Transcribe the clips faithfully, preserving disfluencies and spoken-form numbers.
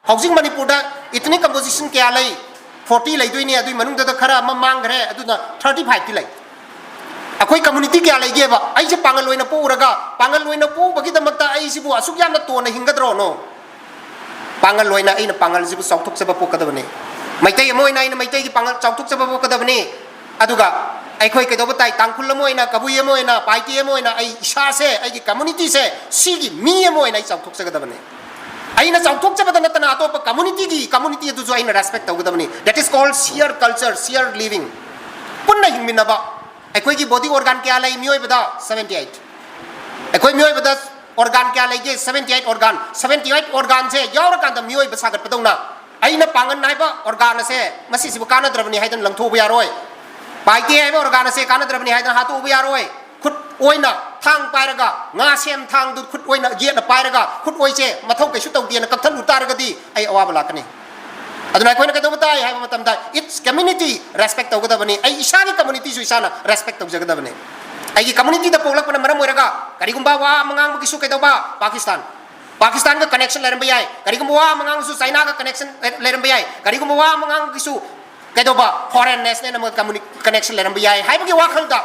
ꯍꯧꯖꯤꯛ ꯃꯅꯤꯄꯨꯔꯗ ethnic composition ꯀꯌꯥ ꯂꯩ? Forty ꯂꯩꯗꯣꯏꯅꯦ, ꯑꯗꯨꯒꯤ ꯃꯅꯨꯡꯗꯨꯗ ꯈꯔ ꯑꯃ ꯃꯥꯡꯈ꯭ꯔꯦ, ꯑꯗꯨꯅ thirty five ꯇꯤ ꯂꯩ꯫ ꯑꯩꯈꯣꯏ community ꯀꯌꯥ ꯂꯩꯒꯦꯕ? ꯑꯩꯁꯦ ꯄꯥꯉꯜ ꯑꯣꯏꯅ ꯄꯣꯛꯎꯔꯒ, ꯄꯥꯉꯜ ꯑꯣꯏꯅ ꯄꯣꯛꯎꯕꯒꯤꯗꯃꯛꯇ ꯑꯩꯁꯤꯕꯨ ꯑꯁꯨꯛ ꯌꯥꯝꯅ ꯇꯣꯟꯅ ꯍꯤꯡꯒꯗ꯭ꯔꯣꯅꯣ? ꯄꯥꯉꯜ ꯑꯣꯏꯅ ꯑꯩꯅ ꯄꯥꯉꯜꯁꯤꯕꯨ ꯆꯥꯎꯊꯣꯛꯆꯕ ꯄꯣꯛꯀꯗꯕꯅꯤ꯫ ꯃꯩꯇꯩ ꯑꯃ ꯑꯣꯏꯅ ꯑꯩꯅ ꯃꯩꯇꯩꯒꯤ ꯄꯥꯉꯜ ꯆꯥꯎꯊꯣꯛꯆꯕ ꯄꯣꯛꯀꯗꯕꯅꯤ꯫ ꯑꯗꯨꯒ ꯑꯩꯈꯣꯏ ꯀꯩꯗꯧꯕ ꯇꯥꯏ? ꯇꯥꯡꯈꯨꯜ ꯑꯃ ꯑꯣꯏꯅ, ꯀꯕꯨꯏ ꯑꯃ ꯑꯣꯏꯅ, ꯄꯥꯏꯇꯦ ꯑꯃ ꯑꯣꯏꯅ, ꯑꯩ ꯏꯁꯥꯁꯦ, ꯑꯩꯒꯤ communityꯁꯦ, ꯁꯤꯒꯤ ꯃꯤ ꯑꯃ ꯑꯣꯏꯅ ꯑꯩ ꯆꯥꯎꯊꯣꯛꯆꯒꯗꯕꯅꯤ꯫ ꯑꯩꯅ ꯆꯥꯎꯊꯣꯛꯆꯕꯗ ꯅꯠꯇꯅ ꯑꯇꯣꯞꯄ communityꯒꯤ, community ꯑꯗꯨꯁꯨ ꯑꯩꯅ respect ꯇꯧꯒꯗꯕꯅꯤ꯫ That is called share culture, share living. ꯄꯨꯟꯅ ꯍꯤꯡꯃꯤꯟꯅꯕ꯫ ꯑꯩꯈꯣꯏꯒꯤ body organ ꯀꯌꯥ ꯂꯩ ꯃꯤꯑꯣꯏꯕꯗ? Seventy eight꯫ ꯑꯩꯈꯣꯏ ꯃꯤꯑꯣꯏꯕꯗ organ ꯀꯌꯥ ꯂꯩꯒꯦ? Seventy eight organ꯫ Seventy eight organꯁꯦ ꯌꯥꯎꯔꯀꯥꯟꯗ ꯃꯤꯑꯣꯏꯕ ꯁꯥꯒꯠꯄꯗꯧꯅ, ꯑꯩꯅ ꯄꯥꯡꯒꯟ ꯍꯥꯏꯕ organ ꯑꯁꯦ, ꯃꯁꯤꯁꯤꯕꯨ ꯀꯥꯟꯅꯗ꯭ꯔꯕꯅꯤ ꯍꯥꯏꯗꯅ ꯂꯪꯊꯣꯛꯎꯕ ꯌꯥꯔꯣꯏ꯫ ꯄꯥꯏꯇꯦ ꯍꯥꯏꯕ organ ꯑꯁꯦ ꯀꯥꯟꯅꯗ꯭ꯔꯕꯅꯤ ꯍꯥꯏꯗꯅ ꯍꯥꯠꯇꯣꯛꯎꯕ ꯌꯥꯔꯣꯏ꯫ ꯈꯨꯠ ꯑꯣꯏꯅ ꯊꯥꯡ ꯄꯥꯏꯔꯒ, ꯉꯥ ꯁꯦꯝ ꯊꯥꯡꯗꯨ ꯈꯨꯠ ꯑꯣꯏꯅ ꯌꯦꯠꯅ ꯄꯥꯏꯔꯒ, ꯈꯨꯠ ꯑꯣꯏꯁꯦ ꯃꯊꯧ ꯀꯩꯁꯨ ꯇꯧꯗꯦꯅ ꯀꯛꯊꯠꯂꯨ ꯇꯥꯔꯒꯗꯤ, ꯑꯩ ꯑꯋꯥꯕ ꯂꯥꯛꯀꯅꯤ꯫ ꯑꯗꯨꯅ ꯑꯩꯈꯣꯏꯅ ꯀꯩꯗꯧꯕ ꯇꯥꯏ ꯍꯥꯏꯕ ꯃꯇꯝꯗ, each community respect ꯇꯧꯒꯗꯕꯅꯤ꯫ ꯑꯩ ꯏꯁꯥꯒꯤ communityꯁꯨ ꯏꯁꯥꯅ respect ꯇꯧꯖꯒꯗꯕꯅꯤ꯫ ꯑꯩꯒꯤ communityꯗ ꯄꯣꯛꯂꯛꯄꯅ ꯃꯔꯝ ꯑꯣꯏꯔꯒ, ꯀꯔꯤꯒꯨꯝꯕ ꯋꯥ ꯑꯃ ꯉꯥꯡꯕꯒꯤꯁꯨ ꯀꯩꯗꯧꯕ? ꯄꯥꯀꯤꯁꯇꯥꯟ꯫ ꯄꯥꯀꯤꯁꯇꯥꯟꯒ connection ꯂꯩꯔꯝꯕ ꯌꯥꯏ꯫ ꯀꯔꯤꯒꯨꯝꯕ ꯋꯥ ꯑꯃ ꯉꯥꯡꯕꯁꯨ ꯆꯥꯏꯅꯥꯒ connection ꯂꯩꯔꯝꯕ ꯌꯥꯏ꯫ ꯀꯔꯤꯒꯨꯝꯕ ꯋꯥ ꯑꯃ ꯉꯥꯡꯕꯒꯤꯁꯨ ꯀꯩꯗꯧꯕ? Foreign national ꯑꯃꯒ communi-, connection ꯂꯩꯔꯝꯕ ꯌꯥꯏ ꯍꯥꯏꯕꯒꯤ ꯋꯥꯈꯜꯗ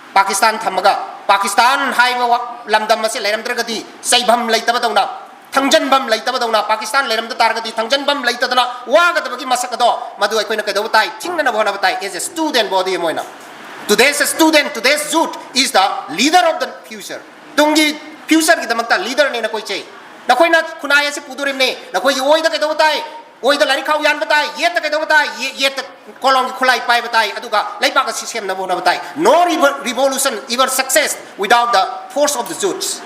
ꯄꯥꯀꯤꯁꯇꯥꯟ ꯊꯝꯃꯒ, ꯄꯥꯀꯤꯁꯇꯥꯟ ꯍꯥꯏꯕ ꯋꯥ-, ꯂꯝꯗꯝ ꯑꯁꯤ ꯂꯩꯔꯝꯗ꯭ꯔꯒꯗꯤ, ꯆꯩꯐꯝ ꯂꯩꯇꯕꯗꯧꯅ, ꯊꯪꯖꯟꯐꯝ ꯂꯩꯇꯕꯗꯧꯅ, ꯄꯥꯀꯤꯁꯇꯥꯟ ꯂꯩꯔꯝꯗ ꯇꯥꯔꯒꯗꯤ, ꯊꯪꯖꯟꯐꯝ ꯂꯩꯇꯗꯅ ꯋꯥꯒꯗꯕꯒꯤ ꯃꯁꯛ ꯑꯗꯣ, ꯃꯗꯨ ꯑꯩꯈꯣꯏꯅ ꯀꯩꯗꯧꯕ ꯇꯥꯏ? ꯊꯤꯡꯅꯅꯕ ꯍꯣꯠꯅꯕ ꯇꯥꯏ, as a student body ꯑꯃ ꯑꯣꯏꯅ꯫ Today's student, today's youth is the leader of the future. ꯇꯨꯡꯒꯤ futureꯒꯤꯗꯃꯛꯇ leaderꯅꯦ ꯅꯈꯣꯏꯁꯦ꯫ ꯅꯈꯣꯏꯅ ꯈꯨꯟꯅꯥꯏ ꯑꯁꯤ ꯄꯨꯗꯣꯔꯤꯕꯅꯤ꯫ ꯅꯈꯣꯏꯒꯤ ꯑꯣꯏꯗ ꯀꯩꯗꯧꯕ ꯇꯥꯏ? ꯑꯣꯏꯗ ꯂꯥꯏꯔꯤꯛ ꯈꯥꯎ ꯌꯥꯟꯕ ꯇꯥꯏ, ꯌꯦꯠꯇ ꯀꯩꯗꯧꯕ ꯇꯥꯏ? ꯌꯦ-, ꯌꯦꯠꯇ ꯀꯣꯂꯣꯝꯒꯤ ꯈꯨꯠꯂꯥꯏ ꯄꯥꯏꯕ ꯇꯥꯏ, ꯑꯗꯨꯒ ꯂꯩꯕꯥꯛ ꯑꯁꯤ ꯁꯦꯝꯅꯕ ꯍꯣꯠꯅꯕ ꯇꯥꯏ꯫ No revo-, revolution ever success without the force of the youths.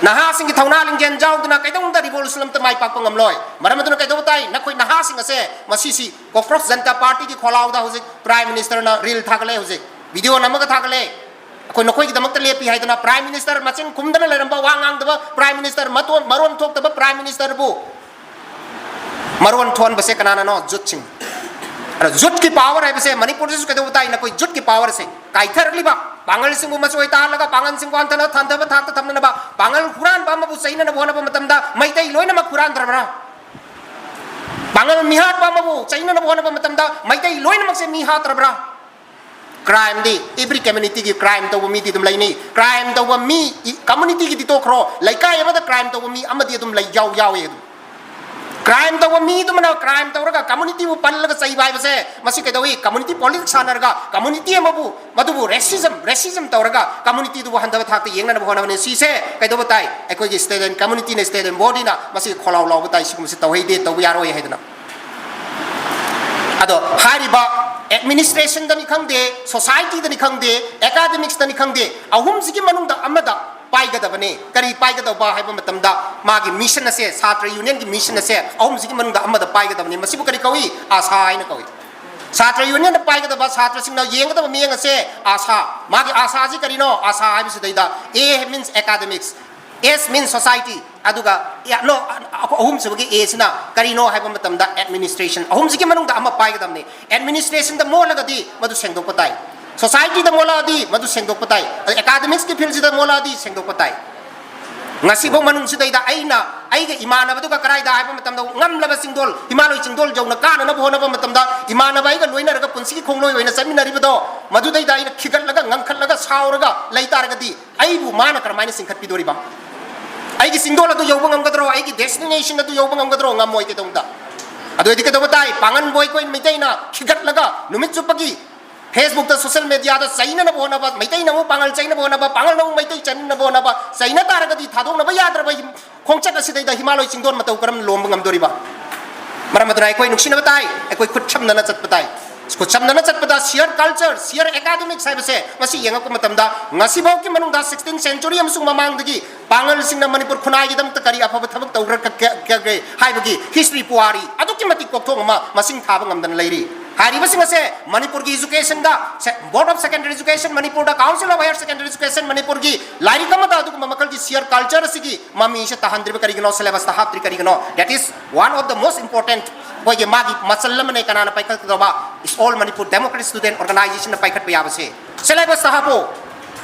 ꯅꯍꯥꯁꯤꯡꯒꯤ ꯊꯧꯅꯥ ꯂꯤꯡꯖꯦꯜ ꯌꯥꯎꯗꯅ ꯀꯩꯗꯧꯅꯨꯡꯗ revolution ꯑꯝꯇ ꯃꯥꯏ ꯄꯥꯛꯄ ꯉꯝꯂꯣꯏ꯫ ꯃꯔꯝ ꯑꯗꯨꯅ ꯀꯩꯗꯧꯕ ꯇꯥꯏ? ꯅꯈꯣꯏ ꯅꯍꯥꯁꯤꯡ ꯑꯁꯦ, ꯃꯁꯤꯁꯤ Cockroach Janata Partyꯒꯤ ꯈꯣꯜꯂꯥꯎꯗ ꯍꯧꯖꯤꯛ Prime Ministerꯅ reel ꯊꯥꯒꯠꯂꯦ, ꯍꯧꯖꯤꯛ video ꯅꯝꯃꯒ ꯊꯥꯒꯠꯂꯦ꯫ ꯑꯩꯈꯣꯏ ꯅꯈꯣꯏꯒꯤꯗꯃꯛꯇ ꯂꯦꯞꯄꯤ ꯍꯥꯏꯗꯅ Prime Minister ꯃꯆꯤꯟ ꯈꯨꯝꯗꯅ ꯂꯩꯔꯝꯕ, ꯋꯥ ꯉꯥꯡꯗꯕ Prime Minister, ꯃꯇꯣꯟ-, ꯃꯔꯣꯟ ꯊꯣꯛꯇꯕ Prime Ministerꯕꯨ ꯃꯔꯣꯟ ꯊꯣꯟꯕꯁꯦ ꯀꯅꯥꯅꯅꯣ? Youthꯁꯤꯡ꯫ ꯑꯗꯣ youthꯀꯤ power ꯍꯥꯏꯕꯁꯦ ꯃꯅꯤꯄꯨꯔꯗꯁꯨ ꯀꯩꯗꯧꯕ ꯇꯥꯏ? ꯅꯈꯣꯏ youthꯀꯤ power ꯑꯁꯦ ꯀꯥꯏꯊꯔꯛꯂꯤꯕ, ꯄꯥꯉꯜꯁꯤꯡꯕꯨ ꯃꯆꯣꯏ ꯇꯥꯍꯜꯂꯒ, ꯄꯥꯉꯜꯁꯤꯡꯕꯨ ꯍꯟꯊꯅ ꯊꯥꯟꯊꯕ ꯊꯥꯛꯇ ꯊꯝꯅꯅꯕ, ꯄꯥꯉꯜ ꯍꯨꯔꯥꯟꯕ ꯑꯃꯕꯨ ꯆꯩꯅꯅꯕ ꯍꯣꯠꯅꯕ ꯃꯇꯝꯗ ꯃꯩꯇꯩ ꯂꯣꯏꯅꯃꯛ ꯍꯨꯔꯥꯟꯗ꯭ꯔꯕ꯭ꯔꯥ? ꯄꯥꯉꯜ ꯃꯤꯍꯥꯠꯄ ꯑꯃꯕꯨ ꯆꯩꯅꯅꯕ ꯍꯣꯠꯅꯕ ꯃꯇꯝꯗ ꯃꯩꯇꯩ ꯂꯣꯏꯅꯃꯛꯁꯦ ꯃꯤ ꯍꯥꯠꯇ꯭ꯔꯕ꯭ꯔꯥ? Crime ꯗꯤ every community ꯒꯤ crime ꯇꯧꯕ ꯃꯤꯗꯤ ꯑꯗꯨꯝ ꯂꯩꯅꯤ꯫ Crime ꯇꯧꯕ ꯃꯤ, community ꯒꯤꯗꯤ ꯇꯣꯛꯈ꯭ꯔꯣ, ꯂꯩꯀꯥꯏ ꯑꯃꯗ crime ꯇꯧꯕ ꯃꯤ ꯑꯃꯗꯤ ꯑꯗꯨꯝ ꯂꯩ, ꯌꯥꯎ ꯌꯥꯎꯋꯦ ꯑꯗꯨꯝ꯫ Crime ꯇꯧꯕ ꯃꯤꯗꯨꯃꯅ crime ꯇꯧꯔꯒ community ꯕꯨ ꯄꯜꯂꯒ ꯆꯩꯕ ꯍꯥꯏꯕꯁꯦ, ꯃꯁꯤ ꯀꯩꯗꯧꯏ? Community politics ꯁꯥꯟꯅꯔꯒ community ꯑꯃꯕꯨ, ꯃꯗꯨꯕꯨ racism, racism ꯇꯧꯔꯒ community ꯗꯨꯕꯨ ꯍꯟꯊꯕ ꯊꯥꯛꯇ ꯌꯦꯡꯅꯅꯕ ꯍꯣꯠꯅꯕꯅꯤ꯫ ꯁꯤꯁꯦ ꯀꯩꯗꯧꯕ ꯇꯥꯏ? ꯑꯩꯈꯣꯏꯒꯤ state and community ꯅ, state and body ꯅ ꯃꯁꯤ ꯈꯣꯜꯂꯥꯎ ꯂꯥꯎꯕ ꯇꯥꯏ, ꯁꯤꯒꯨꯝꯕꯁꯤ ꯇꯧꯍꯩꯗꯦ, ꯇꯧꯕ ꯌꯥꯔꯣꯏ ꯍꯥꯏꯗꯅ꯫ ꯑꯗꯣ ꯍꯥꯏꯔꯤꯕ administration ꯗꯅꯤ ꯈꯪꯗꯦ, society ꯗꯅꯤ ꯈꯪꯗꯦ, academics ꯇꯅꯤ ꯈꯪꯗꯦ, ꯑꯍꯨꯝꯁꯤꯒꯤ ꯃꯅꯨꯡꯗ ꯑꯃꯗ ꯄꯥꯏꯒꯗꯕꯅꯤ꯫ ꯀꯔꯤ ꯄꯥꯏꯒꯗꯧꯕ ꯍꯥꯏꯕ ꯃꯇꯝꯗ, ꯃꯥꯒꯤ mission ꯑꯁꯦ, ꯁꯥꯇ꯭ꯔ union ꯒꯤ mission ꯑꯁꯦ ꯑꯍꯨꯝꯁꯤꯒꯤ ꯃꯅꯨꯡꯗ ꯑꯃꯗ ꯄꯥꯏꯒꯗꯕꯅꯤ꯫ ꯃꯁꯤꯕꯨ ꯀꯔꯤ ꯀꯧꯏ? ꯑꯥꯁꯥ ꯍꯥꯏꯅ ꯀꯧꯏ꯫ ꯁꯥꯇ꯭ꯔ union ꯅ ꯄꯥꯏꯒꯗꯕ, ꯁꯥꯇ꯭ꯔꯁꯤꯡꯅ ꯌꯦꯡꯒꯗꯕ ꯃꯤꯠꯌꯦꯡ ꯑꯁꯦ ꯑꯥꯁꯥ꯫ ꯃꯥꯒꯤ ꯑꯥꯁꯥꯁꯤ ꯀꯔꯤꯅꯣ? ꯑꯥꯁꯥ ꯍꯥꯏꯕꯁꯤꯗꯩꯗ A means academics, S means society, ꯑꯗꯨꯒ, no, ꯑꯍꯨꯝꯁꯨꯕꯒꯤ A ꯁꯤꯅ ꯀꯔꯤꯅꯣ ꯍꯥꯏꯕ ꯃꯇꯝꯗ administration꯫ ꯑꯍꯨꯝꯁꯤꯒꯤ ꯃꯅꯨꯡꯗ ꯑꯃ ꯄꯥꯏꯒꯗꯕꯅꯤ꯫ Administration ꯗ ꯃꯣꯠꯂꯒꯗꯤ ꯃꯗꯨ ꯁꯦꯡꯗꯣꯛꯄ ꯇꯥꯏ, society ꯗ ꯃꯣꯠꯂꯛꯑꯗꯤ ꯃꯗꯨ ꯁꯦꯡꯗꯣꯛꯄ ꯇꯥꯏ, ꯑꯗ academics ꯀꯤ field ꯁꯤꯗ ꯃꯣꯠꯂꯛꯑꯗꯤ ꯁꯦꯡꯗꯣꯛꯄ ꯇꯥꯏ꯫ ꯉꯁꯤꯐꯥꯎ ꯃꯅꯨꯡꯁꯤꯗꯩꯗ ꯑꯩꯅ ꯑꯩꯒ ꯏꯃꯥꯟꯅꯕꯗꯨꯒ ꯀꯗꯥꯏꯗ ꯍꯥꯏꯕ ꯃꯇꯝꯗ, ꯉꯝꯂꯕ ꯆꯤꯡꯗꯣꯜ, ꯍꯤꯃꯥꯂꯣꯏ ꯆꯤꯡꯗꯣꯜ ꯌꯧꯅ ꯀꯥꯅꯅꯕ ꯍꯣꯠꯅꯕ ꯃꯇꯝꯗ, ꯏꯃꯥꯟꯅꯕ ꯑꯩꯒ ꯂꯣꯏꯅꯔꯒ ꯄꯨꯟꯁꯤꯒꯤ ꯈꯣꯡꯂꯣꯏ ꯑꯣꯏꯅ ꯆꯠꯃꯤꯟꯅꯔꯤꯕꯗꯣ, ꯃꯗꯨꯗꯩꯗ ꯑꯩꯅ ꯈꯤꯒꯠꯂꯒ, ꯉꯪꯈꯠꯂꯒ, ꯁꯥꯎꯔꯒ ꯂꯩ ꯇꯥꯔꯒꯗꯤ, ꯑꯩꯕꯨ ꯃꯥꯅ ꯀꯔꯝꯍꯥꯏꯅ ꯆꯤꯡꯈꯠꯄꯤꯗꯣꯔꯤꯕ? ꯑꯩꯒꯤ ꯆꯤꯡꯗꯣꯜ ꯑꯗꯨ ꯌꯧꯕ ꯉꯝꯒꯗ꯭ꯔꯣ? ꯑꯩꯒꯤ destination ꯑꯗꯨ ꯌꯧꯕ ꯉꯝꯒꯗ꯭ꯔꯣ? ꯉꯝꯃꯣꯏ ꯀꯩꯗꯧꯅꯨꯡꯗ꯫ ꯑꯗꯨ ꯑꯣꯏꯗꯤ ꯀꯩꯗꯧꯕ ꯇꯥꯏ? ꯄꯥꯡꯒꯟꯕꯨ ꯑꯩꯈꯣꯏ ꯃꯩꯇꯩꯅ ꯈꯤꯒꯠꯂꯒ ꯅꯨꯃꯤꯠ ꯆꯨꯞꯄꯒꯤ Facebook ꯇ, social media ꯗ ꯆꯩꯅꯅꯕ ꯍꯣꯠꯅꯕ, ꯃꯩꯇꯩꯅ ꯑꯃꯨꯛ ꯄꯥꯡꯒꯜ ꯆꯩꯅꯕ ꯍꯣꯠꯅꯕ, ꯄꯥꯡꯒꯜꯅ ꯑꯃꯨꯛ ꯃꯩꯇꯩ ꯆꯩꯅꯅꯕ ꯍꯣꯠꯅꯕ, ꯆꯩꯅ ꯇꯥꯔꯒꯗꯤ ꯊꯥꯗꯣꯛꯅꯕ ꯌꯥꯗ꯭ꯔꯕ ꯈꯣꯡꯆꯠ ꯑꯁꯤꯗꯩꯗ ꯍꯤꯃꯥꯂꯣꯏ ꯆꯤꯡꯗꯣꯟ ꯃꯇꯧ ꯀꯔꯝꯅ ꯂꯣꯝꯕ ꯉꯝꯗꯣꯔꯤꯕ? ꯃꯔꯝ ꯑꯗꯨꯅ ꯑꯩꯈꯣꯏ ꯅꯨꯡꯁꯤꯅꯕ ꯇꯥꯏ, ꯑꯩꯈꯣꯏ ꯈꯨꯠꯁꯝꯅꯅ ꯆꯠꯄ ꯇꯥꯏ꯫ ꯈꯨꯠꯁꯝꯅꯅ ꯆꯠꯄꯗ shared culture, shared academics ꯍꯥꯏꯕꯁꯦ ꯃꯁꯤ ꯌꯦꯡꯉꯛꯄ ꯃꯇꯝꯗ, ꯉꯁꯤꯐꯥꯎꯒꯤ ꯃꯅꯨꯡꯗ sixteenth century ꯑꯃꯁꯨꯡ ꯃꯃꯥꯡꯗꯒꯤ ꯄꯥꯡꯒꯜꯁꯤꯡꯅ ꯃꯅꯤꯄꯨꯔ ꯈꯨꯟꯅꯥꯏꯒꯤꯗꯃꯛꯇ ꯀꯔꯤ ꯑꯐꯕ ꯊꯕꯛ ꯇꯧꯈ꯭ꯔꯒꯦ ꯍꯥꯏꯕꯒꯤ history ꯄꯨꯋꯥꯔꯤ ꯑꯗꯨꯛꯀꯤ ꯃꯇꯤꯛ ꯀꯣꯛꯊꯣꯡ ꯑꯃ ꯃꯁꯤꯡ ꯊꯥꯕ ꯉꯝꯗꯅ ꯂꯩꯔꯤ꯫ ꯍꯥꯏꯔꯤꯕꯁꯤꯡ ꯑꯁꯦ ꯃꯅꯤꯄꯨꯔꯒꯤ education the, Board of Secondary Education ꯃꯅꯤꯄꯨꯔꯗ, Council of Higher Secondary Education ꯃꯅꯤꯄꯨꯔꯒꯤ ꯂꯥꯏꯔꯤꯛ ꯑꯃꯗ ꯑꯗꯨꯒꯨꯝꯕ ꯃꯈꯜꯒꯤ shared culture ꯑꯁꯤꯒꯤ ꯃꯃꯤꯁꯦ ꯇꯥꯍꯟꯗ꯭ꯔꯤꯕ ꯀꯔꯤꯒꯤꯅꯣ? Syllabus ꯇ ꯍꯥꯞꯇ꯭ꯔꯤ ꯀꯔꯤꯒꯤꯅꯣ? That is one of the most important, ꯑꯩꯈꯣꯏꯒꯤ ꯃꯥꯒꯤ ꯃꯆꯜ ꯑꯃꯅꯦ꯫ ꯀꯅꯥꯅ ꯄꯥꯏꯈꯠꯀꯗꯧꯕ? Is All Manipur Democratic Student Organization ꯅ ꯄꯥꯏꯈꯠꯄ ꯌꯥꯕꯁꯦ꯫ Syllabus ꯇ ꯍꯥꯞꯄꯣ꯫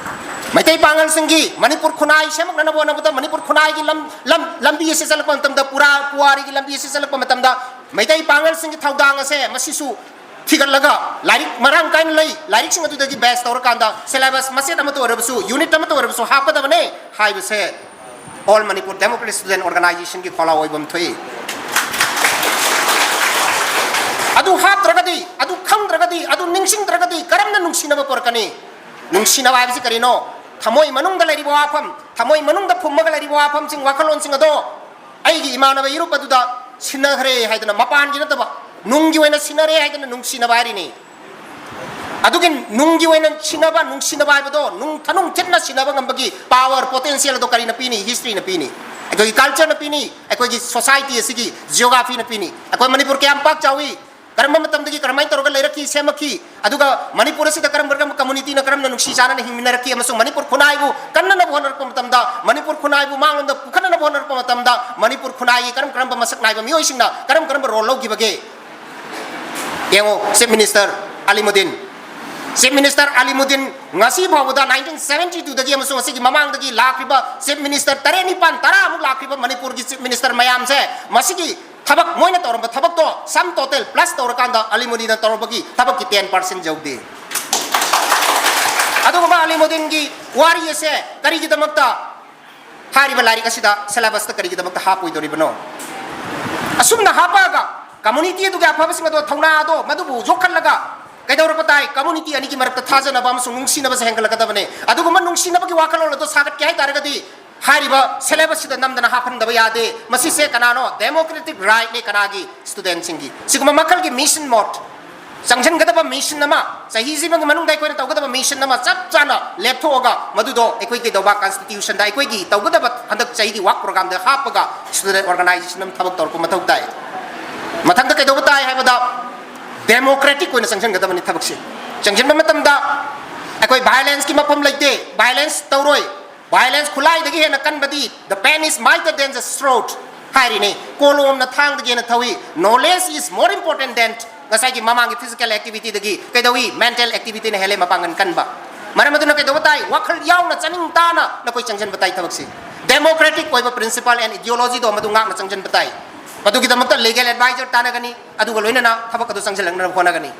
ꯃꯩꯇꯩ ꯄꯥꯉꯜꯁꯤꯡꯒꯤ ꯃꯅꯤꯄꯨꯔ ꯈꯨꯟꯅꯥꯏ ꯁꯦꯝꯃꯛꯅꯅꯕ ꯍꯣꯠꯅꯕꯗ, ꯃꯅꯤꯄꯨꯔ ꯈꯨꯟꯅꯥꯏꯒꯤ ꯂꯝ, ꯂꯝ, ꯂꯝꯕꯤ ꯑꯁꯤ ꯆꯠꯂꯛꯄ ꯃꯇꯝꯗ, ꯄꯨꯔꯥ ꯄꯨꯋꯥꯔꯤꯒꯤ ꯂꯝꯕꯤ ꯑꯁꯤ ꯆꯠꯂꯛꯄ ꯃꯇꯝꯗ, ꯃꯩꯇꯩ ꯄꯥꯉꯜꯁꯤꯡꯒꯤ ꯊꯧꯗꯥꯡ ꯑꯁꯦ ꯃꯁꯤꯁꯨ ꯊꯤꯒꯠꯂꯒ, ꯂꯥꯏꯔꯤꯛ ꯃꯔꯥꯡ ꯀꯥꯏꯅ ꯂꯩ, ꯂꯥꯏꯔꯤꯛꯁꯤꯡ ꯑꯗꯨꯗꯒꯤ base ꯇꯧꯔꯀꯥꯟꯗ syllabus ꯃꯆꯦꯠ ꯑꯃꯇ ꯑꯣꯏꯔꯕꯁꯨ, unit ꯑꯃꯇ ꯑꯣꯏꯔꯕꯁꯨ ꯍꯥꯞꯀꯗꯕꯅꯦ ꯍꯥꯏꯕꯁꯦ All Manipur Democratic Student Organizationꯒꯤ ꯈꯣꯜꯂꯥꯎ ꯑꯣꯏꯕ ꯑꯃ ꯊꯣꯛꯏ꯫ ꯑꯗꯨ ꯍꯥꯞꯇ꯭ꯔꯒꯗꯤ, ꯑꯗꯨ ꯈꯪꯗ꯭ꯔꯒꯗꯤ, ꯑꯗꯨ ꯅꯤꯡꯁꯤꯡꯗ꯭ꯔꯒꯗꯤ ꯀꯔꯝꯅ ꯅꯨꯡꯁꯤꯅꯕ ꯄꯨꯔꯛꯀꯅꯤ? ꯅꯨꯡꯁꯤꯅꯕ ꯍꯥꯏꯕꯁꯤ ꯀꯔꯤꯅꯣ? ꯊꯃꯣꯏ ꯃꯅꯨꯡꯗ ꯂꯩꯔꯤꯕ ꯋꯥꯐꯝ, ꯊꯃꯣꯏ ꯃꯅꯨꯡꯗ ꯐꯨꯝꯃꯒ ꯂꯩꯔꯤꯕ ꯋꯥꯐꯝꯁꯤꯡ, ꯋꯥꯈꯜꯂꯣꯟꯁꯤꯡ ꯑꯗꯣ ꯑꯩꯒꯤ ꯏꯃꯥꯟꯅꯕ ꯏꯔꯨꯞ ꯑꯗꯨꯗ ꯁꯤꯟꯅꯈ꯭ꯔꯦ ꯍꯥꯏꯗꯅ, ꯃꯄꯥꯟꯒꯤ ꯅꯠꯇꯕ, ꯅꯨꯡꯒꯤ ꯑꯣꯏꯅ ꯁꯤꯟꯅꯔꯦ ꯍꯥꯏꯗꯅ ꯅꯨꯡꯁꯤꯅꯕ ꯍꯥꯏꯔꯤꯅꯤ꯫ ꯑꯗꯨꯒꯤ ꯅꯨꯡꯒꯤ ꯑꯣꯏꯅ ꯁꯤꯟꯅꯕ, ꯅꯨꯡꯁꯤꯅꯕ ꯍꯥꯏꯕꯗꯣ, ꯅꯨꯡ ꯊꯅꯨꯡ ꯊꯤꯠꯅ ꯁꯤꯟꯅꯕ ꯉꯝꯕꯒꯤ power, potential ꯑꯗꯣ ꯀꯔꯤꯅ ꯄꯤꯅꯤ? Historyꯅ ꯄꯤꯅꯤ, ꯑꯩꯈꯣꯏꯒꯤ cultureꯅ ꯄꯤꯅꯤ, ꯑꯩꯈꯣꯏꯒꯤ society ꯑꯁꯤꯒꯤ geographyꯅ ꯄꯤꯅꯤ꯫ ꯑꯩꯈꯣꯏ ꯃꯅꯤꯄꯨꯔ ꯀꯌꯥꯝ ꯄꯥꯛ ꯆꯥꯎꯏ, ꯀꯔꯝꯕ ꯃꯇꯝꯗꯒꯤ ꯀꯔꯝꯍꯥꯏꯅ ꯇꯧꯔꯒ ꯂꯩꯔꯛꯈꯤ, ꯁꯦꯝꯃꯛꯈꯤ, ꯑꯗꯨꯒ ꯃꯅꯤꯄꯨꯔ ꯑꯁꯤꯗ ꯀꯔꯝ ꯀꯔꯝꯕ communityꯅ ꯀꯔꯝꯅ ꯅꯨꯡꯁꯤ ꯆꯥꯟꯅꯅ ꯍꯤꯡꯃꯤꯟꯅꯔꯛꯈꯤ, ꯑꯃꯁꯨꯡ ꯃꯅꯤꯄꯨꯔ ꯈꯨꯟꯅꯥꯏꯕꯨ ꯀꯟꯅꯅꯕ ꯍꯣꯠꯅꯔꯛꯄ ꯃꯇꯝꯗ, ꯃꯅꯤꯄꯨꯔ ꯈꯨꯟꯅꯥꯏꯕꯨ ꯃꯥꯡꯂꯣꯝꯗ ꯄꯨꯈꯠꯅꯅꯕ ꯍꯣꯠꯅꯔꯛꯄ ꯃꯇꯝꯗ, ꯃꯅꯤꯄꯨꯔ ꯈꯨꯟꯅꯥꯏꯒꯤ ꯀꯔꯝ ꯀꯔꯝꯕ ꯃꯁꯛ ꯅꯥꯏꯕ ꯃꯤꯑꯣꯏꯁꯤꯡꯅ ꯀꯔꯝ ꯀꯔꯝꯕ role ꯂꯧꯈꯤꯕꯒꯦ? ꯌꯦꯡꯉꯣ, Chief Minister Alimuddin, Chief Minister Alimuddin ꯉꯁꯤ ꯐꯥꯎꯕꯗ nineteen seventy twoꯗꯒꯤ ꯑꯃꯁꯨꯡ ꯑꯁꯤꯒꯤ ꯃꯃꯥꯡꯗꯒꯤ ꯂꯥꯛꯈ꯭ꯔꯤꯕ Chief Minister ꯇꯔꯦꯠ, ꯅꯤꯄꯥꯟ, ꯇꯔꯥꯃꯨꯛ ꯂꯥꯛꯈ꯭ꯔꯤꯕ ꯃꯅꯤꯄꯨꯔꯒꯤ Chief Minister ꯃꯌꯥꯝꯁꯦ, ꯃꯁꯤꯒꯤ ꯊꯕꯛ, ꯃꯣꯏꯅ ꯇꯧꯔꯝꯕ ꯊꯕꯛꯇꯣ sum total plus ꯇꯧꯔꯀꯥꯟꯗ ꯑꯂꯤꯃꯨꯗꯤꯟꯅ ꯇꯧꯔꯝꯕꯒꯤ ꯊꯕꯛꯀꯤ ten percent ꯌꯧꯗꯦ꯫ ꯑꯗꯨꯒꯨꯝꯕ ꯑꯂꯤꯃꯨꯗꯤꯟꯒꯤ ꯋꯥꯔꯤ ꯑꯁꯦ ꯀꯔꯤꯒꯤꯗꯃꯛꯇ ꯍꯥꯏꯔꯤꯕ ꯂꯥꯏꯔꯤꯛ ꯑꯁꯤꯗ syllabusꯇ ꯀꯔꯤꯒꯤꯗꯃꯛꯇ ꯍꯥꯞꯄꯣꯏꯗꯧꯔꯤꯕꯅꯣ? ꯑꯁꯨꯝꯅ ꯍꯥꯞꯄꯛꯑꯒ community ꯑꯗꯨꯒꯤ ꯑꯐꯕꯁꯤꯡ ꯑꯗꯣ, ꯊꯧꯅꯥ ꯑꯗꯣ, ꯃꯗꯨꯕꯨ ꯌꯣꯛꯈꯠꯂꯒ ꯀꯩꯗꯧꯔꯛꯄ ꯇꯥꯏ? Community ꯑꯅꯤꯒꯤ ꯃꯔꯛꯇ ꯊꯥꯖꯅꯕ ꯑꯃꯁꯨꯡ ꯅꯨꯡꯁꯤꯅꯕꯁꯦ ꯍꯦꯟꯒꯠꯂꯛꯀꯗꯕꯅꯦ꯫ ꯑꯗꯨꯒꯨꯝꯕ ꯅꯨꯡꯁꯤꯅꯕꯒꯤ ꯋꯥꯈꯜꯂꯣꯟ ꯑꯗꯣ ꯁꯥꯒꯠꯀꯦ ꯍꯥꯏ ꯇꯥꯔꯒꯗꯤ, ꯍꯥꯏꯔꯤꯕ syllabusꯁꯤꯗ ꯅꯝꯗꯅ ꯍꯥꯞꯍꯟꯗꯕ ꯌꯥꯗꯦ꯫ ꯃꯁꯤꯁꯦ ꯀꯅꯥꯅꯣ? Democratic rightꯅꯦ꯫ ꯀꯅꯥꯒꯤ? Studentꯁꯤꯡꯒꯤ꯫ ꯁꯤꯒꯨꯝꯕ ꯃꯈꯜꯒꯤ mission mode ꯆꯪꯁꯤꯟꯒꯗꯕ mission ꯑꯃ, ꯆꯍꯤꯁꯤꯃꯒꯤ ꯃꯅꯨꯡꯗ ꯑꯩꯈꯣꯏꯅ ꯇꯧꯒꯗꯕ mission ꯑꯃ ꯆꯞ ꯆꯥꯅ ꯂꯦꯞꯊꯣꯛꯑꯒ, ꯃꯗꯨꯗꯣ ꯑꯩꯈꯣꯏ ꯀꯩꯗꯧꯕ, constitutionꯗ ꯑꯩꯈꯣꯏꯒꯤ ꯇꯧꯒꯗꯕ ꯍꯟꯗꯛ ꯆꯍꯤꯒꯤ work programꯗ ꯍꯥꯞꯄꯒ student organization ꯑꯃ ꯊꯕꯛ ꯇꯧꯔꯛꯄ ꯃꯊꯧ ꯇꯥꯏ꯫ ꯃꯊꯪꯗ ꯀꯩꯗꯧꯕ ꯇꯥꯏ ꯍꯥꯏꯕꯗ, democratic ꯑꯣꯏꯅ ꯆꯪꯁꯤꯟꯒꯗꯕꯅꯤ ꯊꯕꯛꯁꯦ꯫ ꯆꯪꯁꯤꯟꯕ ꯃꯇꯝꯗ ꯑꯩꯈꯣꯏ violenceꯀꯤ ꯃꯐꯝ ꯂꯩꯇꯦ, violence ꯇꯧꯔꯣꯏ꯫ Violence ꯈꯨꯠꯂꯥꯏꯗꯒꯤ ꯍꯦꯟꯅ ꯀꯟꯕꯗꯤ, "The pen is mightier than the sword" ꯍꯥꯏꯔꯤꯅꯤ꯫ ꯀꯣꯂꯣꯝꯅ ꯊꯥꯡꯗꯒꯤ ꯍꯦꯟꯅ ꯊꯧꯏ꯫ "Knowledge is more important than" ꯉꯁꯥꯏꯒꯤ ꯃꯃꯥꯡꯒꯤ physical activityꯗꯒꯤ ꯀꯩꯗꯧꯏ? Mental activityꯅ ꯍꯦꯜꯂꯦ ꯃꯄꯥꯡꯒꯜ ꯀꯟꯕ꯫ ꯃꯔꯝ ꯑꯗꯨꯅ ꯀꯩꯗꯧꯕ ꯇꯥꯏ? ꯋꯥꯈꯜ ꯌꯥꯎꯅ, ꯆꯥꯅꯤꯡ ꯇꯥꯅ ꯅꯈꯣꯏ ꯆꯪꯁꯤꯟꯕ ꯇꯥꯏ ꯊꯕꯛꯁꯤ꯫ Democratic ꯑꯣꯏꯕ principle and ideologyꯗꯣ ꯃꯗꯨ ꯉꯥꯛꯅ ꯆꯪꯁꯤꯟꯕ ꯇꯥꯏ꯫ ꯃꯗꯨꯒꯤꯗꯃꯛꯇ legal advisor ꯇꯥꯟꯅꯒꯅꯤ, ꯑꯗꯨꯒ ꯂꯣꯏꯅꯅ ꯊꯕꯛ ꯑꯗꯨ ꯆꯪꯁꯤꯜꯂꯛꯅꯕ ꯍꯣꯠꯅꯒꯅꯤ꯫